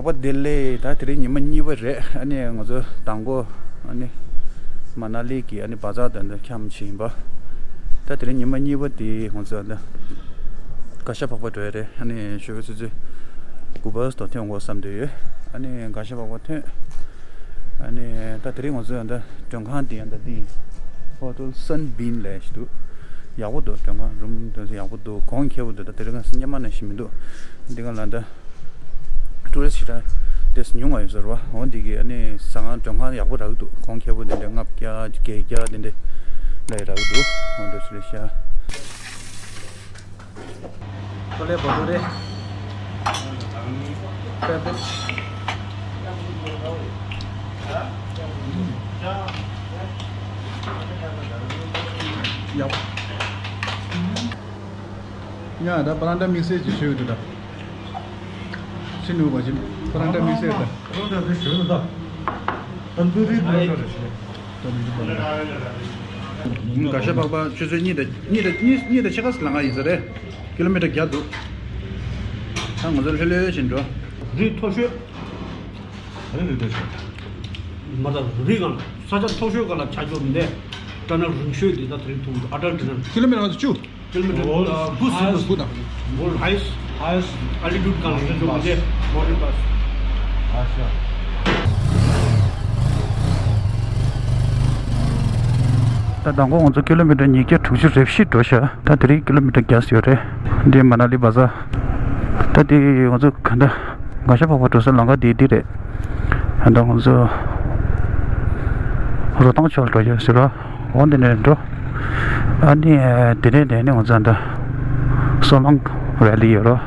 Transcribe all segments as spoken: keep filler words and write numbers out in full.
པ་བདེ་ལེགས། ད་དེ་རིང་ཉི་མ་གཉིས་པ་རེད། ཨ་ནི་ང་ཚོ་མདང་དགོང་ཨ་ནི་མ་ན་ལི་གི་ཨ་ནི་བ་ཛར་དེ་འདྲ་འཁྱམས་ཕྱིན་པ། ད་དེ་རིང་ཉི་མ་གཉིས་པ་དེ་ང་ཚོ་ཨ་ནི་གར་ཞ་འཕགས་པ་འགྲོ་ཡ་རེད། ཨ་ནི་ཞོགས་ཀས་ཆུ་ཚོད་དགུ་པ་ཙམ་ཐོན་དགོས་བསམ་བསྡད་ཡོད། ཨ་ནི་གར་ཞ་འཕགས་པ་ཐོན། ཨ་ནི་ད་དེ་རིང་ང་ཚོ་ཨ་ནི་མགྲོན་ཁང་དེ་ཨ་ནི་འདི་Hotel Sunbeam ལབ་ཞིག་འདུག། ཡག་པོ་འདུག། མགྲོན་ཁང་རུམ་དེ་ཚོ་ཡག་པོ་འདུག། གོང་ཁེ་པོ་འདུག། ད་དེ་རིང་ང་སྔོན་མ་ནང་བཞིན་མི་འདུག། འདི་ག་ལ་ད། ཊུ་རི་སི་ཊི་ཞེ་དྲག་དེ་ཉུང་བ་ཡོད་ས་རེད་པ། འོ་འདི་གི་ཨ་ནི་ཟ་ཁང་མགྲོན་ཁང་ཡག་པོ་རག་གི་འདུག། གོང་ཁེ་པོ་དེ་འདྲ་ལྔ་བརྒྱ་བརྒྱད་བརྒྱ་དེ་འདྲ་ལ་ཡི་རག་གི་འདུག། འོ་འདྲ་ཞིག་རེད་ཤག། ཁོ་ལས་བོ་ཏོ་རེད། ཡག། ཡ་ད་པ་རན་ཏ་དམིགས་བསལ་གྱི་ཞུ་གི་འདུག་ད། ཕྱི་ནུས་པ་ཅིག་པ་རན་ཏ་དམིགས་བསལ་ད། པ་རན་ཏ་དེ་ཞུ་ད། ཏན་ཏུ་རི་པ་རན་ཏ་རེད་ཤག། གར་ཞ་འཕགས་པ་ཆུ་ཚོད་གཉིས་དང་གཉིས་དང་གཉིས་གཉིས་དང་ཕྱེད་ཀ་ཙམ་ལ་ང་ཡིན་ས་རེད། ཀི་ལོ་མི་ཊར་བརྒྱ་འདུག། ད་ང་ཚོ་ལྷོད་ལྷོད་བཞིན་འགྲོ། རི་མཐོ་ཤོས། རི་མཐོ་ཤོས། མ་ད་རི་སྒང་ས་ཆ་མཐོ་ཤོས་སྒང་ལ་ཆ་འཇོག་མི་འདས། ཊ་ནལ་རིང་ཤོས་འདི་ད་དེ་རིང་ཐུག་འདུག། ཨ་ཊལ་ཊ་ནལ། ཀི་ལོ་མི་ཊར་ང་ཚོ་བཅུ། ཀི་ལོ་མི་ཊར་ཨ་དགུ་ཟིན་འདུག། དགུ་དང་། World highest highest altitude སྒང་ལ་འཇོག་མི་འདས། མོ་ཊལ་པ་སི། ད་མདང་དགོང་ང་ཚོ་ཀི་ལོ་མི་ཊར་ཉིས་བརྒྱ་དྲུག་ཅུ་རེ་བཞི་འགྲོ་ཤག། ད་དེ་རིང་ཀི་ལོ་མི་ཊར་བརྒྱ་ཙམ་ཡོད་རེད། འདི་མ་ན་ལི་བ་ཛར། ད་དེ་ང་ཚོ་ག་འདྲ་གར་ཞ་འཕགས་པ་འགྲོ་ས་ལམ་ཁ་དེ་འདི་རེད། ད་ང་ཚོ་རོ་ཐང་ཕྱོགས་འགྲོ་ཡོད་ཟེར་རོ། འོ་འདི་ནས་འགྲོ། ཨ་ནི་དེ་ནས་དེ་ནས་ང་ཚོ་འདི་སོ་ལང་ཝེ་ལི་ཡོད་རོ།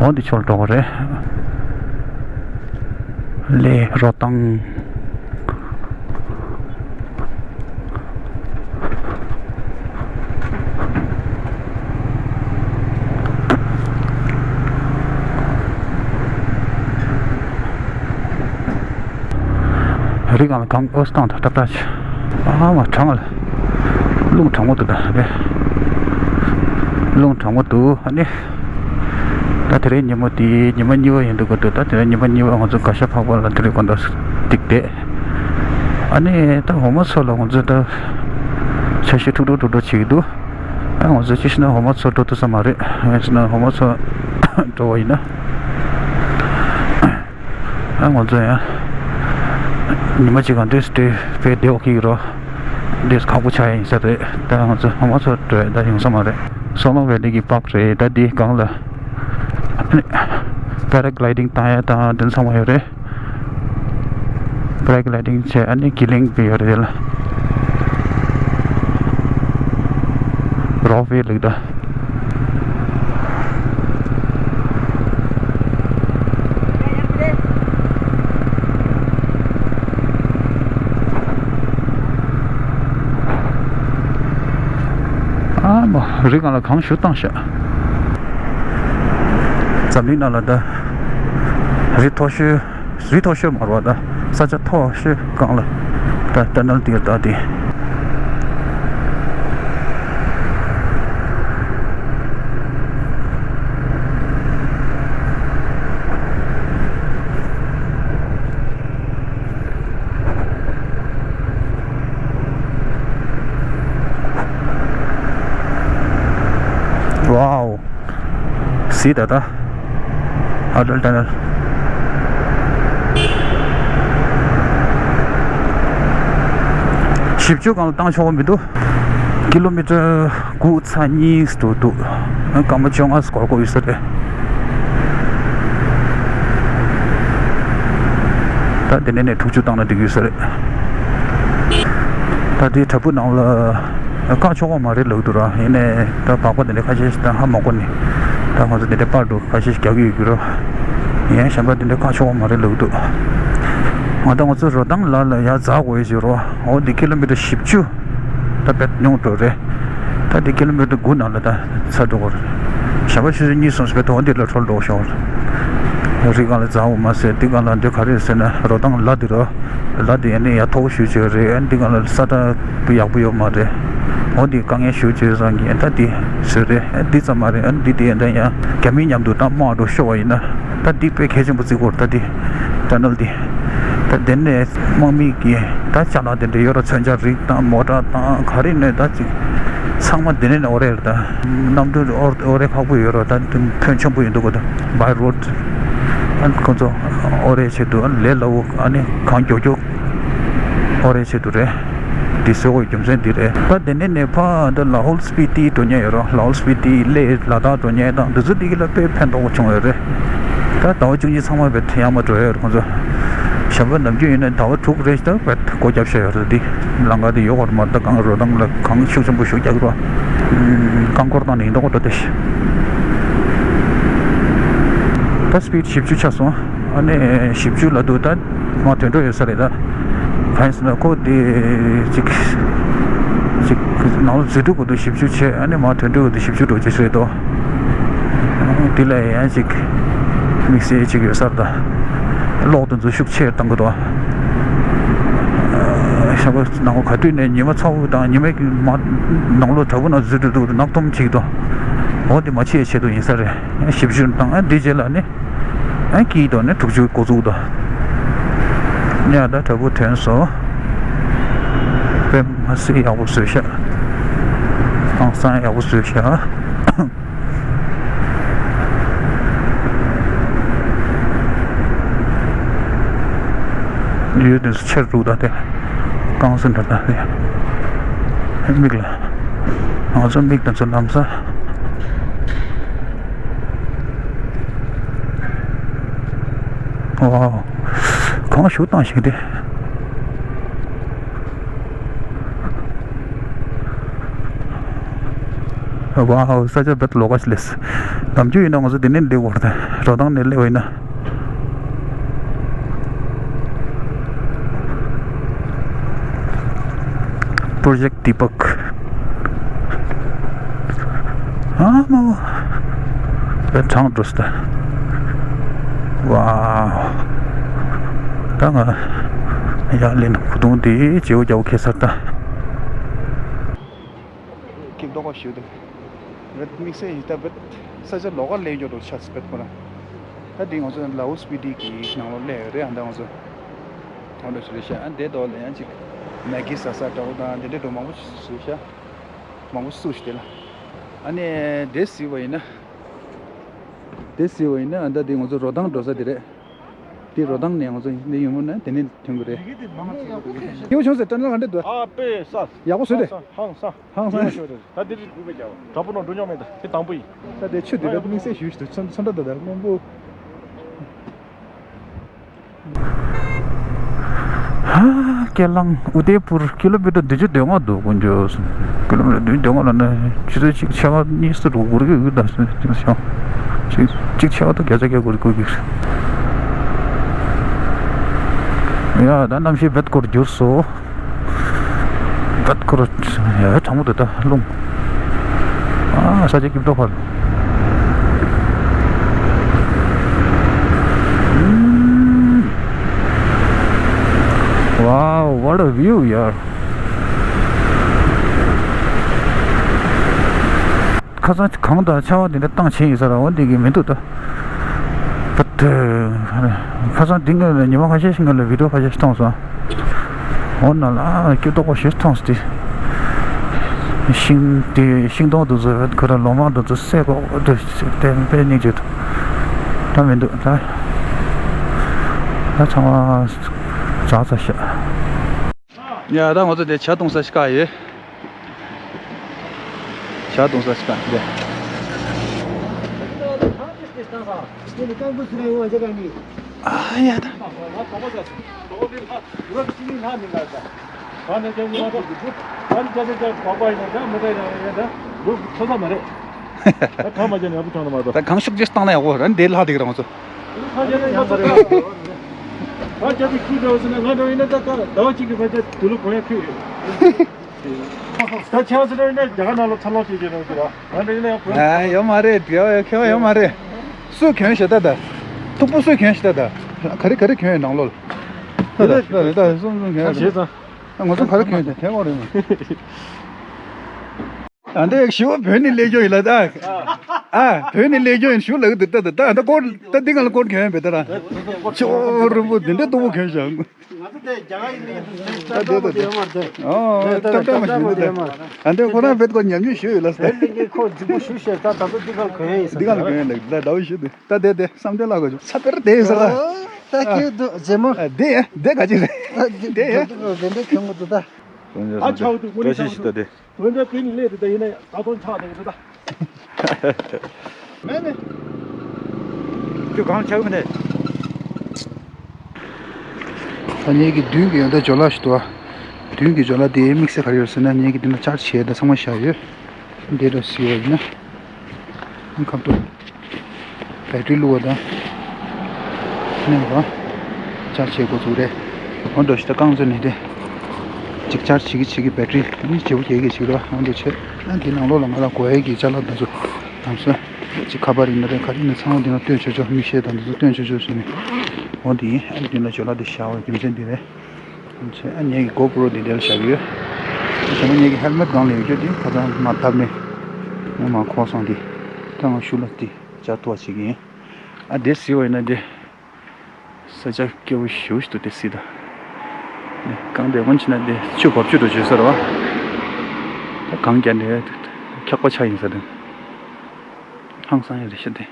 འོ་འདི་ཕྱོགས་འགྲོ་གི་རེད། ལས་རོ་ཐང་། རི་སྒང་ལ་གངས་ཨོ་སི་བཏང་ད་ཏག་ཏག་ཆེ། ཨ་མ་གྲང་ལ། རླུང་གྲང་མོ་འདུག་ད་རེད། རླུང་གྲང་མོ་འདུག། ཨ་ནི། ད་དེ་རིང་ཉིན་མོ་དེ་ཉི་མ་གཉིས་པ་ཡིན་འདུག་གི་འདུག། ད་དེ་རིང་ཉི་མ་གཉིས་པ་ང་ཚོ་གར་ཞ་འཕགས་པ་ལ་དེ་རིང་དགོང་དག་ཏིག་བསྡད། ཨ་ནི་ད་འོ་མ་མཚོ་ལ་ང་ཚོ་ད་འཆར་གཞི་འཁྲུག་འཁྲུག་འཁྲུག་འཁྲུག་བྱེད་ཀྱི་འདུག། ཨ་ང་ཚོ་ཅི་ཞིག་ན་འོ་མ་མཚོ་འགྲོ་ཐུབ་ས་མ་རེད། ཨ་ང་ཚོ་ན་འོ་མ་མཚོ་འགྲོ་བ་ཡིན་ན། ཨ་ང་ཚོ་ཡང་ཉི་མ་གཅིག་གང་འདྲས་སེ་དཔེ་བདེ་བོ་ཁེག་རོ། འདྲས་ཁག་པོ་ཆགས་ཡིན་ས་རེད། ད་ང་ཚོ་འོ་མ་མཚོ་འགྲོ་ཡ་ད་ཡོང་ས་མ་རེད། སོ་ལང་ཝེ་ལི་གི་པག་རེད། ད་འདི་སྒང་ལ་པེ་ར་གི་ལའི་ཌིང་བཏང་ཡ་དང་དེ་ཚང་མ་ཡོད་རེད། པེ་ར་གི་ལའི་ཌིང་བྱས། ཨ་ནི་གི་ལིང་པི་ཡོད་རེད་ལ། རོ་པ་ཝེ་ལུག་ད། ཨ་མ་རི་སྒང་ལ་གངས་ཞེ་པོ་བཏང་ཤག། འཛམ་གླིང་ནང་ལ་ད་རི་མཐོ་ཤོས། རི་མཐོ་ཤོས་མ་རེད་པ། ད་ས་ཆ་མཐོ་ཤོས་སྒང་ལ་ད་ཊ་ནལ་དེ་ད་དེ། Wow. See ད་ལྟ། ཨ་ཊལ་ཊ་ནལ། བཞི་བཅུ་སྒང་ལ་བཏང་ཆོག་གི་མི་འདུག། ཀི་ལོ་མི་ཊར་དགུ་ཚེག་གཉིས་འདུག་འདུག། སྐར་མ་བཅོ་ལྔ་འགོར་དགོས་ཡོད་ས་རེད། ད་དེ་ནས་ནས་དྲུག་ཅུ་བཏང་ན་འགྲིག་ཡོད་ས་རེད། ད་དེ་བྲག་ཕུག་ནང་ལ་བཀག་ཆོག་གི་མ་རེད་ལབ་འདུག་ར། ཡིན་ནའི་ད་སྦག་སྦག་དེ་འདྲ་ཁ་ཤས་ཤིག་ད་ཧ་མ་གོ་ནས། ད་ང་ཚོ་དེ་འདྲ་པར་འདུག་ཁ་ཤས་ཤིག་རྒྱག་གི་ཡོད་ཀྱི་ར། ཡིན་ཡང་གཞན་པ་དེ་འདྲ་བཀག་ཆོག་གི་མ་རེད་ལབ་འདུག། ང་ད་ང་ཚོ་རོ་ཐང་ལ་ལ་ཡར་འཛེག་དགོས་ཡོད་ཟེར་རོ། འོ་འདི་ཀི་ལོ་མི་ཊར་བཞི་བཅུ། ད་དཔེ་ཉུང་འགྲོ་རེད། ད་འདི་ཀི་ལོ་མི་ཊར་དགུ་ནང་ལ་ད་ཚར་འགྲོ་གི་རེད། ཞག་པ་ཆུ་ཚོད་གཉིས་གསུམ་ཙམ་པའི་ཐོག་འདི་ལ་འཕྲོ་འགྲོ་ཤོག། རི་སྒང་ལ་འཛེག་དགོས་མ་ཟད་འདི་སྒང་ལ་འདི་ག་རེ་ཟེར་ན་རོ་ཐང་ལ་འདི་རོ། ལ་འདི་ཡ་ནི་ཡ་མཐོ་པོ་ཞེ་ཅིག་རེད། འདི་སྒང་ལ་ས་ཁྲ་ཡག་པོ་ཡོད་མ་རེད། འོ་འདི་དཀའ་ངལ་ཞེ་པོ་ཅིག་ཡོད་ཙང་གི་ད་འདི་བཟོས་རེད། འདི་ཙམ་མ་རེད། ཨ་འདི་དེ་ཡང་ད་ཡང་རྒྱ་མི་མཉམ་དུ་ད་དམག་འགྲོ་ཤོར་བ་ཡིན་ན་ད་འདི་དཔེ་གལ་ཆེན་པོ་བརྩི་དགོས་རེད། ད་འདི་ཊ་ནལ་འདི་ད་དེ་ནས་དམག་མི་གི་ད་ཅ་ལག་དེ་འདྲ་ཡོད་ར། མཚོན་ཆ་རིགས་དང་མོ་ཊ་དང་ག་རེ་ནས་ད་ཅིག་ཚང་མ་དེ་ནས་ནས་འོ་རེད་རེད། ད་གནམ་གྲུ་འོ་རེད་ཁག་པོ་ཡོད་ར། ད་ཕོན་ཆེན་པོ་ཡོད་འདུག་གོ། ད་by road ཨ་ཁོང་ཚོ་འོ་རེད་ཆེད་དུ་ཨ་ལས་སླ་བོ་ཨ་ནི་གང་མགྱོགས་མགྱོགས་འོ་རེད་ཆེད་དུ་རེད། འདི་བཟོ་དགོས་རྒྱུ་མཚན་འདི་རེད། ད་དེ་ནས་ནས་ཕ་ད་ལ་ཧོལ་སྤི་ཏི་འགྲོ་མཁན་ཡོད་རེད། ལ་ཧོལ་སྤི་ཏི་ལས་ལ་དྭགས་འགྲོ་མཁན་དང་འདི་ཚོ་འདི་གི་ལ་དཔེ་ཕན་ཐོགས་པོ་བྱུང་ཡོད་རེད། ད་ཟླ་བ་བཅུ་གཉིས་ཚང་མ་བས་ཡར་མར་འགྲོ་ཡོད་རེད་ཁོང་ཚོ། ཞབས་པ་ནམ་རྒྱུན་ཡིན་ན་ཟླ་བ་དྲུག་རེ་ཞིག་ད་བས་སྒོ་རྒྱབ་བཞག་ཡོད་རེད། འདི་ལམ་ཁ་འདི་ཡོད་རེད་མ་རེད། ད་གང་རོ་དང་ལ་གང་ཤུགས་ཆེན་པོ་ཞིག་རྒྱག་གི་རེད། རྐང་འཁོར་དང་ནི་ཡིན་མདོག་འགྲོ་དེ་ཤི། ད་སྤི་ཌི་བཞི་བཅུ་ཆགས་སོང་། ཨ་ནི་བཞི་བཅུ་ལ་འདུག་ད་མར་དུད་འགྲོ་ཡོད་ས་རེད་ད། གང་ཡིན་ཟེར་ན་ཁོ་དེ་ཅིག་ཅིག་ནང་ལ་འཛུལ་འགྲོ་དགོས་འདུག་བཞི་བཅུ་བྱས། ཨ་ནི་མར་དུད་འགྲོ་དགོས་འདུག་བཞི་བཅུ་འགྲོ་ཅེས་རེད་དོ། དེ་ལ་ཡང་ཅིག་དམིགས་བསལ་ཅིག་ཡོད་ས་རེད་ད། གློག་དེ་ཚོ་ཤུགས་ཆེར་བཏང་གི་འདུག་ཞག་པོ་ནང་ལོགས་ག་དུས་ནས་ཉི་མ་ཚ་བོ་དང་ཉི་མའི་མ་ནང་ལོགས་དྲ་འབུ་ནང་འཛུལ་འགྲོ་འདུག་ནག་འཐོམ་ཅིག་འདུག་འོ་དེ་མ་བྱེད་ཆེད་དུ་ཡིན་ས་རེད། བཞི་བཅུ་དང་ཨ་འདི་རྗེས་ལ་ནི། ཨ་ཀི་དོ་ནི་དྲུག་ཅུ་འགོ་བཙུགས་དོ། ཉ་ད་དྲ་འབུ་ཐོན་སོང་། དཔེ་མ་སྲིད་ཡག་པོ་བཟོས་ཤག་ཧང་སང་ཡག་པོ་བཟོས་ཤག་ཡོད་དུས་སུ་ཆེར་འདུག་ད་དེ། རྐང་སེན་འདྲ་ད་དེ། མིག་ལ། ང་ཚོ་མིག་དང་ཚོ་ལམ་ས། ཝའོ། གང་ཞུ་བཏང་ཞིག་དེ། ཝའོ། ས་ཆ་བེད་ལོ་ཀ་ཤི་ལེས། ནམ་རྒྱུན་ཡིན་ན་ང་ཚོ་དེ་ནས་སླེབས་བར་དུ་རོ་ཐང་ནས་སླེབས་པ་ཡིན་ན། Project Deepak. ཨ་མ། བེད་གྲང་འགྲོ་སྟེ། ཝའོ། ད་ང་ཡར་ལེན་བུ་དུང་དེ་བརྗེ་བོ་རྒྱག་ཁེ་སར་ད། ཀིག་ཏོག་ཞུ་དུ། རེད་དམིགས་བསལ་ཡིན་ད་བེད་ས་ཆ་ལོགས་ཀ་ལས་འགྱོ་འགྲོ་ཆགས་བེད་ཁོ་ན། ད་འདི་ང་ཚོ་ལའོ་སི་པི་ཏི་གི་ནང་ལོགས་སླེབས་ཡོད་རེད། ཨ་ད་ང་ཚོ་ཐོན་འགྲོ་ཞུ་རེད་ཤག་ཨ་འདི་ཐོག་ལ་ཡང་ཅིག་མེ་གི་ཟ་ས་འདྲ་བོ་དང་འདི་འདྲ་འགྲོ་མང་པོ་ཞིག་བཟོས་ཤག་མང་པོ་བཟོས་ཤག་དེ་ལ་ཨ་ནི་འདི་ཟེར་བ་ཡིན་ན། དེ་ཟེར་བ་ཡིན་ན་ཨ་ད་འདི་ང་ཚོ་རོ་ཐང་འགྲོ་ས་དེ་རེད། དེ་རོ་ཐང་ནས་ང་ཚོ་འདི་ཡོང་ན་དེ་ནས་ཐོན་གི་རེད། སྐྱིད་པོ་བྱུང་ཟེར་སྤྲད་ན་ག་འདྲ་འདུག་ཨ་དཔེ་ས། ཡག་པོ་བཟོས་རེད། ཧང་སང་། ཧང་སང་། ད་འདི་རེད་འདུག་པས་ཀྱང་དྲ་འབུ་ནང་འགྲོ་མྱོང་མེད་ད་དེ་དང་པོ་ཡིན། ད་དེ་ཆུ་དེ་རེད་དམིགས་བསལ་ཞུས་ཤིག་ཚོན་ཚོན་ཁྲ་ད་ད་སྔོན་པོ། ཧ། ཀེ་ལང་ཨུ་དེ་པུར་ཀི་ལོ་མི་ཊར་བདུན་ཅུ་དོན་ལྔ་འདུག་དཀོན་མཆོག་གསུམ། ཀི་ལོ་མི་ཊར་བདུན་ཅུ་དོན་ལྔ་ལ་ནི་ཆུ་ཚོད་གཅིག་ཕྱེད་ཀ་གཉིས་སུ་འགྲོ་དགོས་ཀྱི་ཡོད་ད་སུ་གཅིག་ཕྱེད་ཀ་གཅིག་གཅིག་ཕྱེད་ཀ་དང་བརྒྱ་ཆ་བརྒྱ་འགོར་དགོས་ཀྱི་རེད། ཡ་ད་གནམ་གཤིས་བེད་སྐོར་འགྱུར་སོང་། བེད་སྐོར་ཡ་གྲང་མོ་འདུག་ད་རླུང་། ཨ་ས་ཆ་སྐྱིད་པོ་ཕར། Wow, what a view ཡར། ཁ་སང་གངས་དང་ཆར་པ་འདི་འདྲ་བཏང་བྱས་ཡིན་ས་ར་འོ་འདི་གི་མི་འདུག་ད། བུ་དེ། ཁ་སང་འདི་སྔོན་ལ་ཉི་མ་ཁ་ཤས་ཤིག་སྔོན་ལ་བི་ཌིའོ་ཁ་ཤས་ཤིག་མཐོང་སོང་། འོ་ན་ལ་ཨ་སྐྱིད་ཏོག་པོ་ཞིག་མཐོང་སྟེ། ཤིང་དེ་ཤིང་སྡོང་དེ་ཚོ་ཁོ་ར་ལོ་མ་དེ་ཚོ་སེ་གོ་དེ་དེ་དཔེ་སྙིང་རྗེ་འདུག་ད་མི་འདུག་ད། ད་ཚང་མ་ཇག་ཚ་ཤག་ཡ་ད་ང་ཚོ་དེ་ཇ་བཏུང་ས་ཞིག་ག་ཡོད། ཇ་བཏུང་ས་ཞིག་ག་འདི། ཨ་ཡ་ད། ད་གང་ཤུགས་ཅིག་བཏང་ན་ཡག་པོ་རེད་འདི་ལྷ་སྡིག་རང་ཚོ། ད་ཆགས་སྲིད་རེད་ན་རྒྱ་གར་ནང་ལ་འཚར་ལོངས་བྱེད་ཀྱི་རེད་ཟེར་བ། ང་འདྲ་ཡིན་ན་ཡང་ཁོ། ཨ་ཡོད་མ་རེད། དེ་ཡང་ཁྱད་པར་ཡོད་མ་རེད། སུས་གྱོན་ཞེ་ད་ད། ཐུག་པོ་སུས་གྱོན་ཞེ་ད་ད། ག་རེ་ག་རེ་གྱོན་ཡོད་ནང་ལོགས་ལ། ད་ད་ད་ད་གསུམ་གསུམ་གྱོན་ཡོད་ད། ང་ཚོ་ག་རེ་གྱོན་ཡོད་ད་དེ་གོ་རེད་མ། ཨ་འདི་ཞུ་བོད་ནས་སླེབས་རྒྱུ་ཡིན་ལ་ད། ཨ་བོད་ནས་སླེབས་རྒྱུ་ཡིན་ཞུ་ལགས་འདི་ལྟ་ད་ད་ད་སྐོར་ད་འདི་ག་ལ་སྐོར་གྱོན་བས་ད་ར། ཅོ་རུ་པོ་འདི་འདྲ་སྟུག་པོ་གྱོན་བཞག་ང་ཚོ་དེ་རྒྱ་གར་ཡིན་ནི་ད་དེ་ད་དེ་ཨོ་ཏབ་ཏབ་མ་ཞུ་འདི་ད། ཨ་འདི་ཁོ་རང་བེད་ཀོ་ཉམས་མྱོང་ཞུ་ཡོད་ལ་ས། བེད་ལི་གི་ཁོ་རྫིག་པོ་ཞུ་ཤེས་ད་ད་ཚོ་འདི་ག་ལ་གྱོན་ཡིན་ས། འདི་ག་ལ་གྱོན་ཡིན་ལ་ད་ད་བོ་ཞུ་འདི་ད་དེ་དེ་བསམ་གཏན་ལ་གོ་ཆུ་ས་པེར་དེ་ཡིན་ས་ར། ད་ཁྱེད་དུ་རྗེ་མོ། དེ་དེ་ག་ཅི་རེད། དེ་དེ་དེ་གྱོན་གོ་འདུག་ད། ཨ་ཆའོ་དུ་བཀྲ་ཤིས་ཤིག་ད་དེ། ཝེན་ཌ་པིན་ལས་དེ་ད་ཡིན་ན་ད་དོན་ཆགས་དེ་ད། མེད་མེད། ཁྱོད་གང་ཆགས་མི་ནས། ད་ངེད་ཀྱི་མདུན་གྱི་ཡོན་ད་ཇོ་ལ་ཞིག་འདུག་ཨ། མདུན་གྱི་ཇོ་ལ་དེ་དམིགས་བསལ་ག་རེ་ཡོད་ཟེར་ན་ངེད་ཀྱི་མདུན་ལ་ཅར་ཆེ་ད་ཚང་མ་བཞག་ཡོད། འདི་འདྲ་ཟེར་བ་ཡིན་ན། ཁམས་ཐོག་བེ་ཊི་རི་བླུགས་པ་དང་། ནས་བ། ཅར་བྱེད་འགོ་ཚུགས་རེད། འོ་འདྲ་ཞིག་ད་རྐང་བཙུགས་ནས་དེ། ཅིག་ཅར་བྱེད་ཀྱི་བྱེད་ཀྱི་བེ་ཊི་རི་ནི་བརྗེ་པོ་རྒྱག་གི་བྱེད་རོགས་འོ་འདྲ་བྱེད། ཨ་འདི་ནང་ལོགས་ལ་ང་ལ་གོ་ཡས་ཀྱི་ཅ་ལག་འདི་ཚོ་དམ་སོ། ཅིག་ཁ་པར་ཡིན་ན་རེད་ག་རེ་ཡིན་ན་ཚང་མ་འདི་ན་སྟོན་ཆོག་ཆོག་མིག་ཤེལ་དང་འདི་ཚོ་སྟོན་ཆོག་ཆོག་བྱས་ནས། འོ་འདི་ཡིན་ཨ་འདི་ན་ཇོ་ལ་འདི་བཞག་པ་རྒྱུ་མཚན་འདི་རེད། ཨ་ངེད་ཀྱི་གོ་པྲོ་འདི་འདིར་བཞག་གི་ཡོད། ཨ་ངེད་ཀྱི་ཧེལ་མེཊ་སྒང་ལ་ཡོད་རྒྱུ་འདི་ཁ་སང་མ་བཏབ་ནས་ང་མ་ཁོག་སོང་འདི། ད་ང་ཤུ་ལ་འདི་ཅར་ཐོག་བྱེད་ཀྱི་ཡིན། ཨ་འདི་ཟེར་བ་ཡིན་ན་འདི་ས་ཆ་སྐྱིད་པོ་ཞེ་པོ་ཞིག་འདུག་འདི་ཟེར་ད། འདི་གང་འདྲ་ངོ་ཅི་ན་འདི་ཆུ་འབབ་ཆུ་འགྲོ་བྱེད་ས་རེད་བ། ད་གང་རྒྱ་འདི་འཁྱག་པ་ཆགས་ཡིན་ས་འདི། ཧང་སང་ཡ་རེད་ཤ་འདི།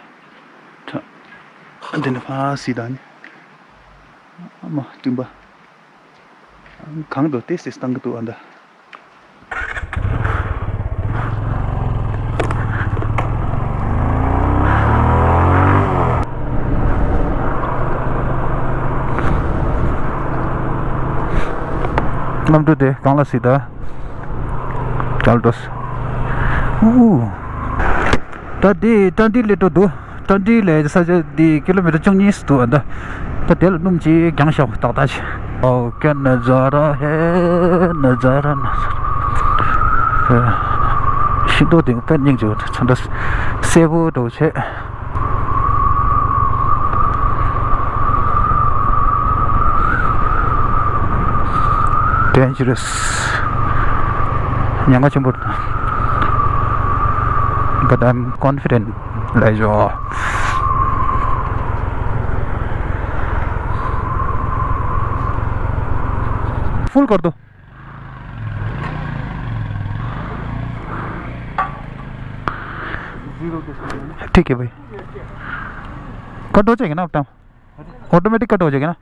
ད་འདི་ནི་ཕ་ཟེར་ད་ནི། ཨ་མ་སྤྲིན་པ། གང་དུ་ཏེ་སིས་བཏང་གི་འདུག་ཨ་ད། གནམ་གྲུ་དེ་གང་ལ་སྲིད་ད། གལ་འགྲོ། ཨུ། ད་འདི་ཏན་ཏི་སླེབས་འགྲོ་འདུག་ཏན་ཏི་ལས་ས་ཆ་འདི་ཀི་ལོ་མི་ཊར་བཅུ་གཉིས་སུ་འདུག་ཨ་ད། ད་དེ་ལ་སྣུམ་ཅིག་རྒྱང་ཤོག་ཏག་ཏག་ཅིག་ཨོ་ཀྱ་ན་ཛ་ར་ཧེ་ན་ཛ་ར་ན་ཛ་ར། ཤིང་ཏོག་དེ་དཔེ་སྙིང་རྗེ་པོ་ཚོན་ཁྲ་སེར་པོ་འདྲ་བོ་བྱས། Dangerous. ཉེན་ཁ་ཆེན་པོ། But I'm confident. ལས་ཞོ། Full कर दो। ठीक है भाई। कट हो जाएगा ना अपना? ऑटोमेटिक कट हो जाएगा ना?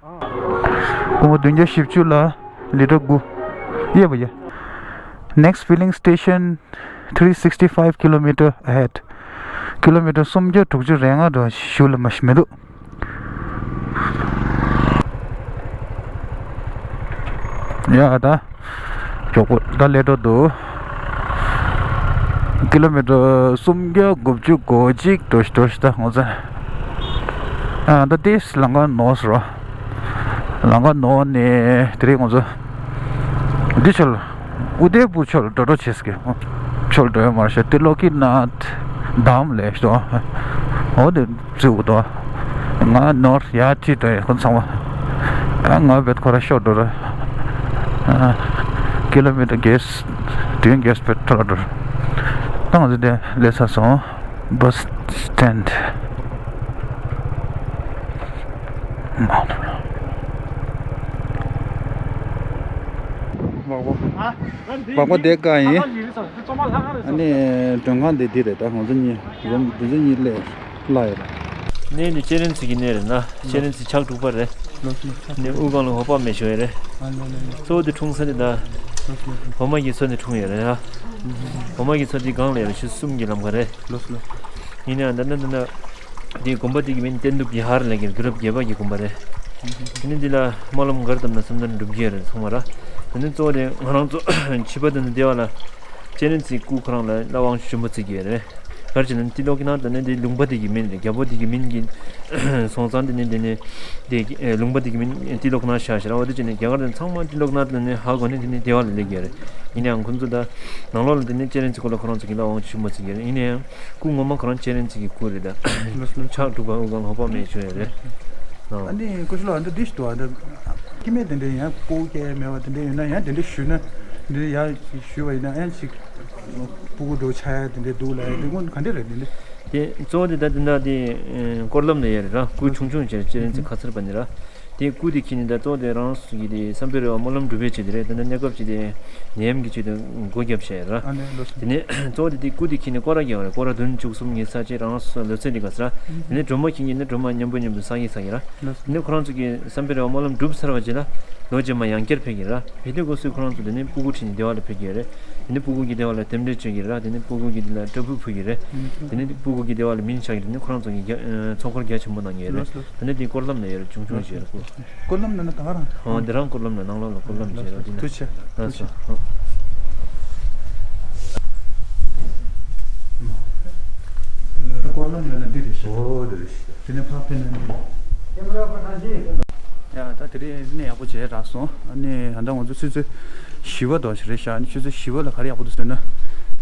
वो दुनिया शिवचू ला लीटर गु। ये भैया। Next filling station three sixty five kilometer ahead. ཀི་ལོ་མི་ཊར་སུམ་བརྒྱ་དྲུག་ཅུ་རེ་ལྔ་འགྲོ་ཞུ་ལ་མ་ཤི་མི་འདུག་ཡ་ད། མགྱོགས་པོ་ད་སླེབས་འགྲོ་འདུག་ཀི་ལོ་མི་ཊར་སུམ་བརྒྱ་དགུ་བཅུ་གོ་གཅིག་འགྲོ་ཤི་འགྲོ་ཤི་ད་ངོ་ཚ། ཨ་ད་ཏིས་ལང་ཀ་ནོར་སོ། ལང་ཀ་ནོར་ནས་དེ་རིང་ངོ་ཚ། འདི་ཆོལ། ཨུ་དེ་པུར་ཆོལ་འགྲོ་འགྲོ་བྱེད་སྐད། ཆོལ་འགྲོ་ཡ་མར་ཤ་ཏི་ལོ་ཀི་ན་དམ་ལས་ཤོ། འོ་དེ་བཙུགས་འདུག་ང་ནོར་ཡ་ཁྲིད་འགྲོ་ཡ་ཁོ་ཚང་མ། ང་བེད་ཁོ་ར་ཤོར་འགྲོ་ར། ཀི་ལོ་མི་ཊར་བརྒྱད། བདུན་བརྒྱད་པེ་ཊོལ་འགྲོ་ར། ད་ང་ཚོ་དེ་སླེབས་ཚར་སོང་། བྷ་སི་སི་ཊེན་ཌི། མག་པ་དེ་ཀ་ཡིན། ཨ་ནི་མགྲོན་ཁང་དེ་འདི་རེད་ད་ང་ཚོ་གཉིས་རུམ་འདི་ཚོ་གཉིས་སླེབས་སླ་ཡོད་རེད། གནས་འདི་ཅེ་རེན་ཙི་གི་གནས་རེད་ན་ཅེ་རེན་ཙི་ཕྱག་དྲུག་པ་རེད། གནས་དབུ་སྒང་ལ་འོ་པ་མེ་ཤོ་ཡ་རེད། གཙོ་བོ་དེ་འཁྲུངས་ས་དེ་ད་འོ་མ་གི་མཚོ་ནས་འཁྲུངས་ཡོད་རེད་ཧ། འོ་མ་གི་མཚོ་དེ་སྒང་ལ་ཡོད་རེད་ཆུ་གསུམ་གྱི་ལམ་ཁ་རེད། ཡིན་ནའང་ད་ནི་འདི་ན། དེའི་དགོན་པ་དེ་གི་མིང་བསྟན་གྲུབ་ཀྱི་ཧར་ལ་གི་དུས་རབས་བརྒྱད་པ་གི་དགོན་པ་རེད། དེ་ནི་འདི་ལ་སྨོན་ལམ་ག་རེ་བཏབ་ན་བསམ་དོན་འགྲུབ་ཀྱི་ཡོད་རེད་ཚང་མ་ར། དེ་ནི་གཙོ་བོ་དེ་ང་རང་ཚོ་ཕྱི་པ་དེ་ནི་སྡེ་བ་ལ་ཅེ་རེན་ཙི་སྐུ་ཁོ་རང་ལ་བླ་དབང་ཆུ་མོ་བརྩི་གི་ཡོད་རེད། ག་རེ་བྱས་ན་ཏི་ལོ་ཀི་ན་དེ་ནི་དེ་ལུང་པ་དེ་གི་མིང་རེད་རྒྱལ་པོ་དེ་གི་མིང་གི་སོང་ཙང་དེ་ནི་དེ་ནི་དེ་ལུང་པ་དེ་གི་མིང་ཏི་ལོ་ཀི་ན་ཤ་ཤ་ར་བ་དེ་བྱས་ནས་རྒྱ་གར་དེ་ཚང་མ་ཏི་ལོ་ཀི་ན་དེ་ནི་ཧ་གོ་ནི་དེ་ནི་སྡེ་བ་ལ་སླེབས་ཀྱི་ཡོད་རེད། ཡིན་ནའང་ཁོ་ཚོ་ད་ནང་ལོགས་ལ་དེ་ནི་ཅེ་རེན་ཙི་སྐུ་ལ་ཁོ་རང་ཚོ་གི་བླ་དབང་ཆུ་མོ་བརྩི་གི་ཡོད་རེད་ཡིན་ནའང་། སྐུ་ངོ་མ་ཁོ་རང་ཅེ་རེན་ཙི་གི་སྐུ་རེད་ད། ཕྱག་དྲུག་པ་དབུ་སྒང་ལ་འོ་པ་མེ་ཤོ་ཡ་རེད། ཨ་ནི་སྐུ་ཞབས་ལགས་ཨ་འདྲ་འདི་ཞིག་འདུག་ཨ་འདྲ། སྐྱེ་དམན་དེ་འདྲ་ཡང་སྤོ་སྐྱེ་མེད་པ་དེ་འདྲ་ཡོད་ན་ཡང་དེ་འདྲ་ཞུས་ན་འདི་ཡ་ཞུས་པ་ཡིན་ན་ཡང་ཞིག་ སྤུ་གུ་འགྲོ་ཆགས་ཡ་དེ་འདྲའི་འདུག་ལ་ཡ་དེ་སྔོན་ག་འདྲ་རེད་དེ་འདྲ། དེ་གཙོ་བོ་དེ་ད་དེ་འདྲ་དེ་སྐོར་ལམ་ལ་ཡ་རེད་ར། སྐུ་ཆུང་ཆུང་བྱས་ཅི་རིང་ཚེ་ཁ་ཚར་པ་ནི་ར། དེ་སྐུ་དེ་ཁྱེར་ནས་ད་གཙོ་བོ་དེ་རང་སུ་གི་དེ་བསམ་པའི་རེ་བ་སྨོན་ལམ་འགྲུབ་པའི་ཆེད་དེ་རེད། ད་ནི་གནས་སྐབས་ཅིག་དེ་ནད་ཡམས་ཀྱི་ཆེད་དུ་སྒོ་བརྒྱབ་བྱས་ར། ཨ་ནི་ལོ་དེ་ནས་གཙོ་བོ་དེ་དེ་སྐུ་དེ་ཁྱེར་ནས་སྐོར་ར་རྒྱག་རེད། སྐོར་ར་བདུན་བཅུ་གསུམ་ཉི་ཤུ་རྩ་གཅིག་རང་སུ་ལོ་ཚད་དེ་ག་ས་ར། དེ་ནས་སྒྲོལ་མ་ཁྱེར་ནས་ནི་སྒྲོལ་མ་མཉམ་པོ་མཉམ་པོ་བསགས་ཀྱི་བསགས་ཀྱི་ར། དེ་ནས་ཁོ་རང་ཚོ་གི་བསམ་པའི་རེ་བ་སྨོན་ལམ་འགྲུབ་ཚར་བ་རྗེས་ལ་ལོ་རྗེས་མ་ཡང་བསྐྱར་ཕེབས་ཀྱི་ར། ཕེབས་དུས་སྐབས་སུ་ཁོ་རང་ཚོ་དེ་ནས་སྤུ་གུ་ཁྲིད་ནས་བདེ་བ་ལ་ཕེབས་ཀྱི་ཡོད་རེད། དེ་ནས་སྤུ་གུ་གི་བདེ་བ་ལ་རྟེན་འབྲེལ་བྱེད་ཀྱི་རེད། དེ་ནས་སྤུ་གུ་གི་དེ་ལ་སྐྲ་ཕུད་ཕུལ་གྱི་རེད། དེ་ནས་སྤུ་གུ་གི་བདེ་བ་ལ་མིང་ཆགས་ཀྱི་རེད། དེ་ནས་ཁོ་རང་ཚོ་གི་རྒྱ་ཚོགས་འཁོར་རྒྱ་ཆེན་པོ་གནང་གི་ཡོད་རེད། དེ་ནས་དེ་སྐོར་ལམ་ལ་ཡོད་རེད། ཆུང་ཆུང་ཞིག་རེད། སྐོར་ལམ་ལ་ན་ད་ག་རང་ཨོ་འདི་རང་སྐོར་ལམ་ལ་ནང་ལོགས་ལ་སྐོར་ལམ་ཞིག་རེད། དེ་ནས་ཐུགས་རྗེ་ཆེ། ལགས་སོ། སྐོར་ལམ་ལ་ན་འདི་རེད་ཤག་ཨོ་འདི་རེད་ཤག་དེ་ནས་ཕར་ཕེབས་ན་འདི། ཡ་ད་དེ་རིང་གནས་ཡག་པོ་བྱས་རག་སོང་། ཨ་ནི་ད་ལྟ་ང་ཚོ་ཆུ་ཚོད་བཞི་པ་དོ་ཞིག་རེད་ཤག་ཨ་ནི་ཆུ་ཚོད་བཞི་པ་ལ་ག་རེ་ཡག་པོ་འདུག་ཟེར་ན་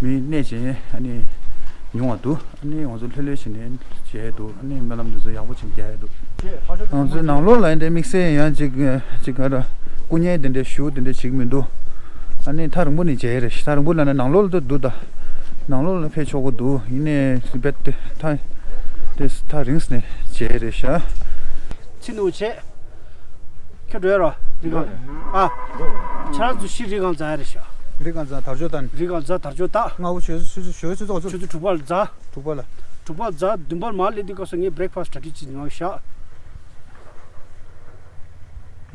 མི་གནས་ཆེན་ཨ་ནི་ཉུང་བ་འདུག་ཨ་ནི་ང་ཚོ་ལྷོད་ལྷོད་བྱས་ནས་བྱས་འདུག་ཨ་ནི་སྨོན་ལམ་འདི་ཚོ་ཡག་པོ་བྱས་རྒྱག་ཡ་འདུག་ང་ཚོའི་ནང་ལོགས་ལ་ཡིན་དེ་དམིགས་བསལ་ཡང་ཅིག་ཅིག་ག་ར་སྐུ་བརྙན་དེ་འདྲའི་ཞུ་དེ་འདྲའི་བྱེད་ཀྱི་མི་འདུག་ཨ་ནི་ཐག་རིང་པོ་ནས་མཇལ་རེད། ཐག་རིང་པོ་ལ་ནི་ནང་ལོགས་ལ་འདུག་ད་ནང་ལོགས་ལ་ཕེབས་ཆོག་གི་འདུག་ཡིན་ནའི་རྦད་དེ་ཐག་དེ་ཐག་རིང་ནས་མཇལ་རེད་ཤག་ཚི་ནུ་བྱས། ཁྱོད་འགྲོ་ཡ་རོ། རི་སྒང་། ཨ། ཁྱེད་རང་ཚོ་ཤི་རི་སྒང་འཛེག་ཡ་རེད་ཤག་རི་སྒང་འཛེག་དར་ལྕོག་བཏང་། རི་སྒང་འཛེག་དར་ལྕོག་བཏང་། ང་བོ་ཞོལ་ཞོལ་ཞོལ་ཚོ་ཚོ་ཆུ་ཚོད་དྲུག་པ་ལ་འཛེག་དྲུག་པ་ལ། དྲུག་པ་ལ་འཛེག་བདུན་པ་ལ་མར་སླེབས་དུས་སྐབས་སུ་ངས་བྷི་རེག་ཕ་སི་གྲ་སྒྲིག་བྱེད་ནས་བཞག་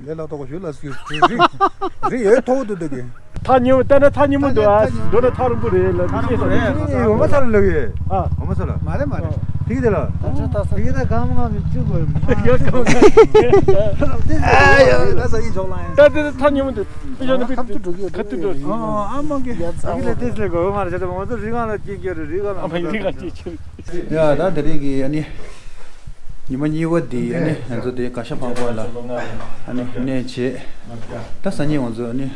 ལས་སླ་ཏོག་གོ་ཞུ་ལ་སུ་རི་རི་ཡོད་མཐོ་བོ་འདུག་འདུག་གི་ཐག་ཉེ་བོ་བལྟས་ན་ཐག་ཉེ་མོ་འདུག་ཨ། མདོར་ན་ཐག་རིང་པོ་རེད་ལ། ཐག་རིང་པོ་རེད། འོ་མ་ཚ་ལ་ལབ་ཡོད། ཨ། འོ་མ་ཚ་ལ། མ་རེད་མ་རེད། ཨ། ཕ་གི་དེ་ལ། ཕ་གི་དེ་གང་མང་མི་བཅུག་གོ། ཡ་གང་མང་། ཨ་ཡ་ད་ས་ཡི་ཇོག་ལ་ཡ། ད་དེ་ཐག་ཉེ་མོ་འདུག་ཨ་ཡ་ནི་ཁ་ཐུག་འགྲོ་གི་ཁ་ཐུག་འགྲོ། ཨ་ཨ་མ་གི་ཕ་གི་ལ་དེ་ལས་གོ་མ་རེད། ང་ཚོ་རི་སྒང་ལ་སྐྱེས་ཀྱི་རེད། རི་སྒང་ལ། ཨ་མ་རི་སྒང་སྐྱེས་ཀྱི་རེད། ཡ་ད་དེ་རིང་གི་ཨ་ནི། ཉི་མ་གཉིས་པ་འདི་ཨ་ནི་ང་ཚོ་དེ་ག་ཤ་ཕག་པ་ལ་ཨ་ནི་གནས་བྱས། ད་སང་ཉིན་ང་ཚོ་ཨ་ནི་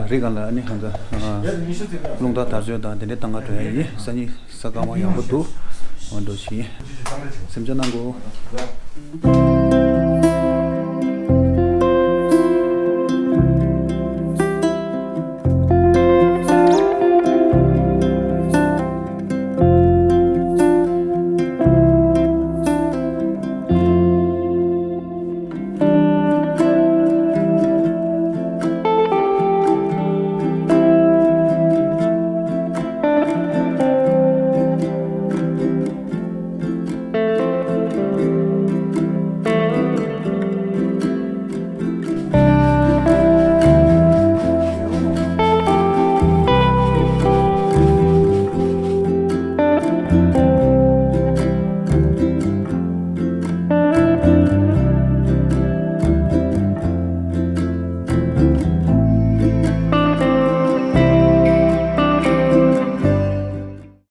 རི་སྒང་ལ་ཨ་ནི་ང་ཚོ་རླུང་རྟ་དར་ལྕོག་དང་དེ་འདྲའི་བཏང་ག་འགྲོ་ཡ་ཡིན། སང་ཉིན་གཟའ་སྐར་མ་ཡག་པོ་འདུག་འགྲོ་ཞིག་ཡིན། སེམས་ཆུང་གནང་དགོས།